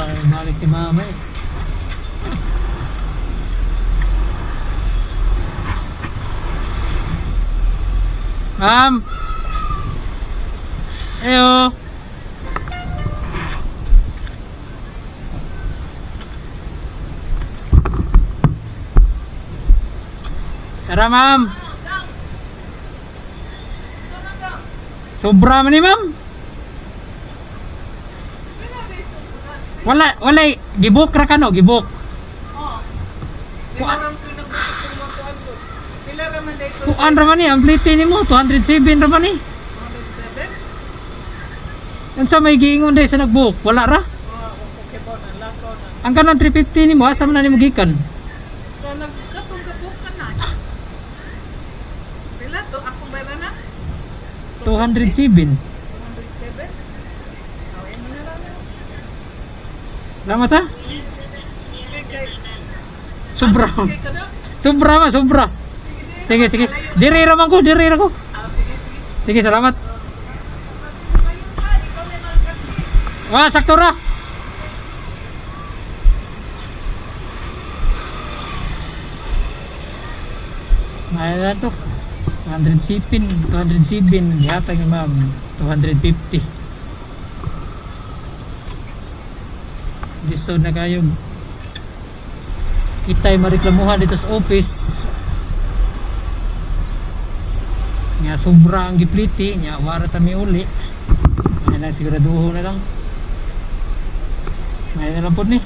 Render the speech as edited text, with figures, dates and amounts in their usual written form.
Balik ni mama eh. Ma'am. Ayo. Tara, ma'am. Sobra man ni, ma'am. Wala, wala. Gibok ra ka no, gibok. Oo. Kuan ra man ni, ang plite nimo 207 ra man ni. 207? Unsa may giingon day sa nagbook? Wala ra? Ang kanang 350 nimo, asa man na nimo gikan? So nagkatong kabook ka na. Pila to akong bayra na? 207. 207? Away mo na lang. Salamat ha. Sobra. Sige ka na. Sobra ma, sobra. Sige, sige. Diri ra man ko, diri ra ko. Sige, sige. Sige, salamat. Wah, sakto ra. Mahal na to. 207, 207, gihatag ni ma'am 250. Lisod na kayo. Kita'y mareklamuhan dito sa office. Nga sobra ang gipliti, nya wara ta mi uli. Ay lang siguraduho na lang. May na lang po ni.